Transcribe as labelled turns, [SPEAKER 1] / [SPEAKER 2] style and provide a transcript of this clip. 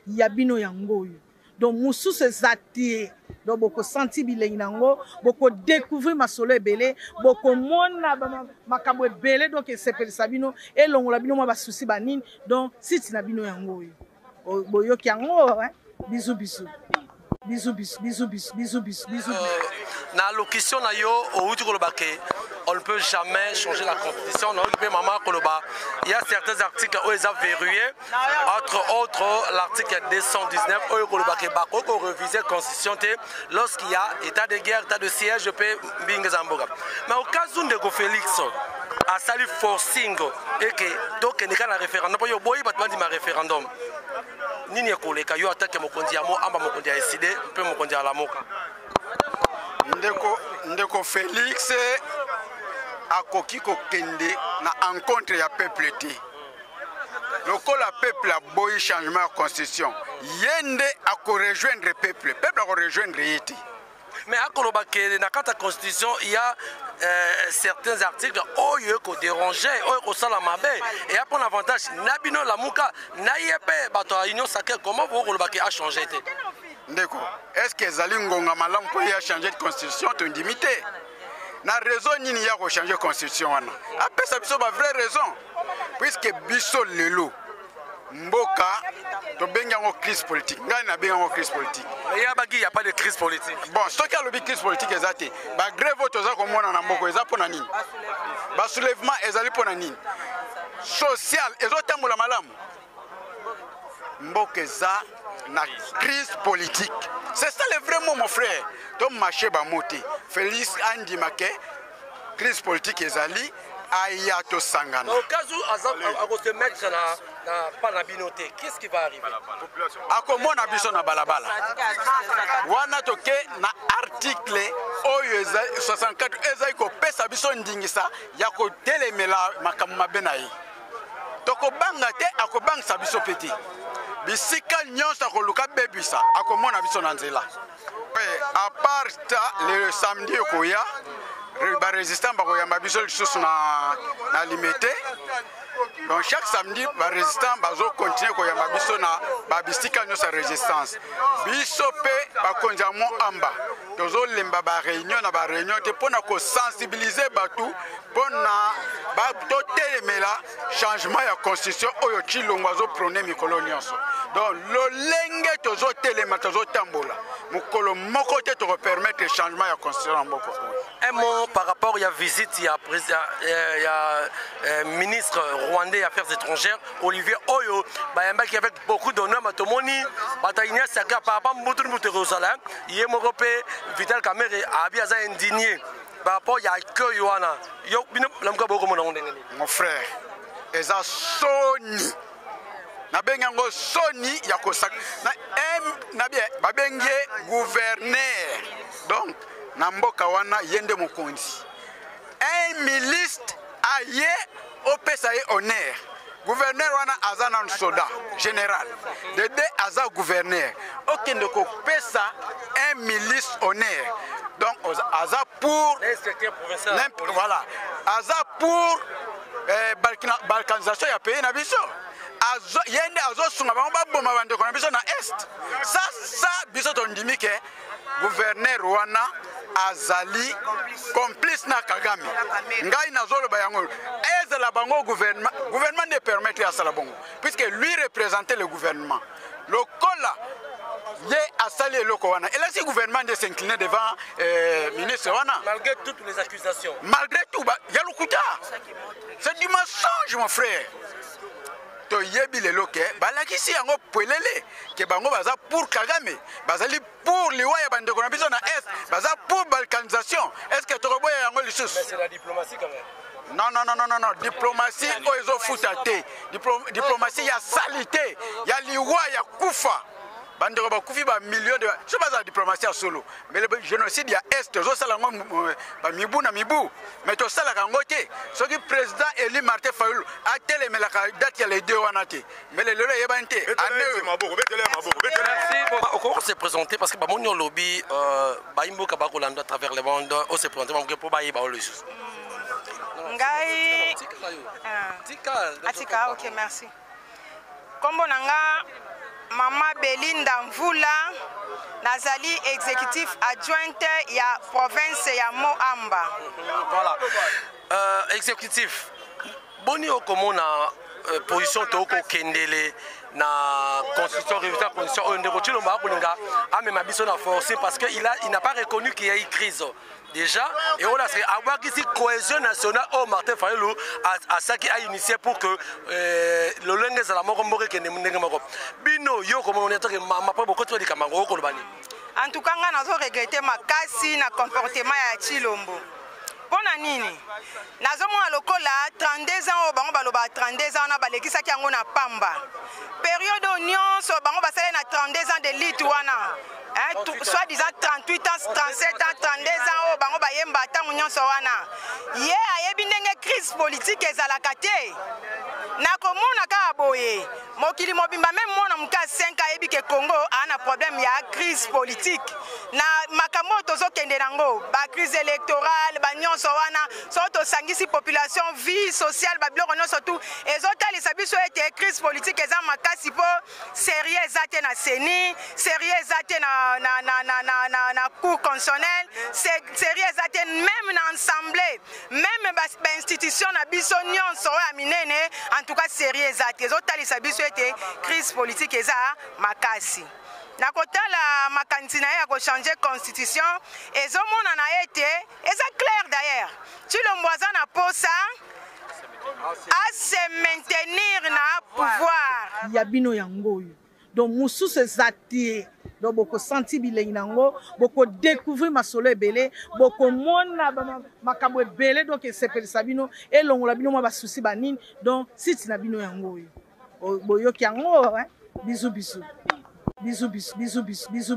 [SPEAKER 1] Ya bino yango oyo, donc mosusu eza te. Donc bokosanti bilengi na yango, bokodécouvrir masolo ebele, bokomona makambo ebele. Donc esepelisa bino, elongola bino mwa basusi banini. Donc site na bino yango oyo, boyoki yango. Bisous, bisous, bisous, bisous, bisous, bisous, bisous, bisous, bisous.
[SPEAKER 2] Na allocution na yo, outi koloba ke on ne peut jamais changer la constitution. Nayoki mpe mama koloba, il y a certains articles oyo eza verrouillé, entre autres l'article 219 oyo koloba ke bakoki koréviser constitution te lorsqu'il y a état de guerre, état de siège mpe mbinga eza mboka. Mais au cas où ndeko Félix asali forcing eke tokende kaka na référendum, mpo yo boyi bato bandima référendum, nini ekoleka yo atake mokonzi ya Mo-Amba, mokonzi ya ECiDé mpe mokonzi ya Lamuka?
[SPEAKER 3] Ndeko Félix akoki kokende na encontre ya peuple te. Lokola peuple aboyi changement ya constitution, ye nde akorejoindre peuple? Peuple akorejoindre ye te.
[SPEAKER 2] Mais akoloba ke na kati ya constitution, il y a certains articles oyo ekodérange, oyo ekosala mabe, eya mpona avantage na bino Lamuka na ye mpe bato ya Union sacrée. Comment bokoloba ke achange te?
[SPEAKER 3] Ndeko, est ce que ezali ngonga malamu mpo ye achange constitution? Tondimi te. Na raison nini ya kochange constitution wana? Apesa biso bavrai raison, puisque biso lelo mboka tobengi yango crise politique. Ngai nabengi yango crise politique.
[SPEAKER 2] Eyabaki ya pas de crise politique.
[SPEAKER 3] Bon, soki alobi crise politique eza te, bagrève oyo toza komona na mboka eza mpo na nini? Basoulèvement ezali mpo na nini? Social ezotambola malamu? Mboka eza na crise politique, c'est ça le vrai mot, mon frère. Tomarche bamo te. Félix andima ke crise politique ezali, aya tosangana.
[SPEAKER 2] Au cas où akose mettre na pa na bino te, qu'est-ce qui va arriver?
[SPEAKER 3] Akomona biso na balabala wana. Toke na article oyo 64 ezali kopesa biso ndingisa ya kotelemela makambo mabe na ye. Tokobanga te, akobangisa biso mpe te. Bisika nyonso akoluka bebisa, akomona biso na nzela. À part ça, le samedi ekoya, barésistant bakoyamba biso lisusu na Limete. Donc chaque samedi, barésistant bazokontinue koyamba biso na babisika nyonso ya résistance. Biso mpe bakonzi ya Mo-Amba tozolemba baréunion na baréunion te mpo na kosensibiliser bato mpo na totelemela changement ya constitution oyo Tshilombo azoprôner mikolo nyonso. Donc lolenge tozotelema, tozotambola, mokolo moko te tokopermettre changement ya constitution na mboka oyo.
[SPEAKER 2] Un mot par rapport ya visite ya ministre rwandais ya affaires étrangères Olivier, oyo bayambaki avec beaucoup d'honneur. Matomoni bato ya Union sacrée par rapport mbutu mbutu ekozala ye moko mpe Vital Kamerhe abi aza indigné par rapport ya accueil wana. Yo, bino Lamuka, bokomona ngo ndenge nini?
[SPEAKER 3] Mon frère, eza soni. Nabengi yango soni ya kosaka na m na bien. Babengi ye gouverneur, donc na mboka wana ye nde mokonzi. Un ministre aye, opesa ye honneur. Gouverneur wana aza nanu soda général de deux, aza gouverneur. Okende kopesa un milice honneur, donc aza pour, voilà, aza pour balkanisation ya pays na biso. Ye nde azosunga bango baboma bandeko na biso na Est. Ça, biso tondimi ke gouverneur wana azali complice na Kagame. Ngai nazoloba yango, ezala bango gouvernement, gouvernement nde permettre asala bongo, puisque lui représentait le gouvernement. Lokola ye asali eloko wana, elasi gouvernement nde s'incliner devant ministre wana.
[SPEAKER 2] Malgré toutes les accusations.
[SPEAKER 3] Malgré tout ya lokuta, c'est du mensonge, mon frère. Toyebi lelo ke balakisi yango pwelele ke bango baza pour Kagame, bazali pour liwa ya bandeko na biso na Est, baza pour balkanisation. Est ce que tokoboya yango lisusu?
[SPEAKER 2] C'est la diplomatie quand même.
[SPEAKER 3] Non, non, non, non, non, non. Diplomatie oyo ezofuta te. Diplomatie ya saleté, ya liwa, ya kufa, bandeko bakufi bamillion de so. Bazala diplomatie ya solo, mais le génocide ya Est tozosala yango bamibu na mibu, mais tosalaka yango te. Soki président élu Martin Fayulu atelemelaka date ya le deux wana te, mais lelo eyebani te.
[SPEAKER 2] Okoki se présenter, parce que bamoni olobi bayimboka bakolanda à travers le monde. Ose présenter bango mpo bayeba oyo lisusu.
[SPEAKER 4] Ngai atika. Ok, merci. Nkombo na nga Mama Belinda Mvula, nazali exécutif adjointe ya province ya Moamba.
[SPEAKER 2] Voilà. Exécutif, boni okomona position tokokendele na constitution, révision ya constitution oyo ndeko Tshilombo akolinga amema biso na force, parce que il n'a pas reconnu qu'il y a eu crise déjà et oyo abwakisi cohésion nationale oyo Martin Fayulu asaki ainitié pour que lolenge ezala moko, mboka ekende ndenge moko. Bino yo komona toke mama mpo bokoti likambo yango, okoloba nini?
[SPEAKER 4] En tout cas, ngai nazo regretter makasi na comportement ya Tshilombo. Mpo na nini? Nazomona lokola 32 ans oyo bango balobaka, 32 ans wana balekisaki yango na pamba. Période oyo nyonso bango basali na 32 ans de lutte wana, hein, soit disant 38 ans, 37 ans, 32 ans oyo bango bayemba, ntango nyonso wana ye ayebi ndenge crise politique ezalaka te. Nakomona kaka boye, mokili mobimba, même mwana moke ya 5 ayebi ke Congo aa na problème ya crise politique. Na makambo oyo tozokende nango, bacrise électorale, banyonso wana, soki tosangisi population, vie sociale, babiloko nyonso tu ezotalisa biso ete crise politique eza makasi, mpo sérieux eza te na CENI, sérieux eza te na Cour constitutionnelle, sérieux eza te même na assemblée, même bainstitution na biso nyonso oyo ya minene. En tout cas, sérieux eza te. Ezotalisa biso ete crise politique eza makasi. Na kotala makanisi na ye ya kochanger constitution, ezomonana ete eza clair. D'ailleurs, Tshilombo aza na posa ase maintenir na pouvoir.
[SPEAKER 1] Ya bino yango oyo. Donc mosusu eza te. Donc bokosentir bilengi na yango, bokodécouvrir masolo ebele, bokomona makambo ebele. Donc esepelisa bino, elongola bino mwa basusi banini. Donc site na bino yango oyo, boyoki yango. Bisous, bisous, bisous, bisous, bisous, bisous, bisous.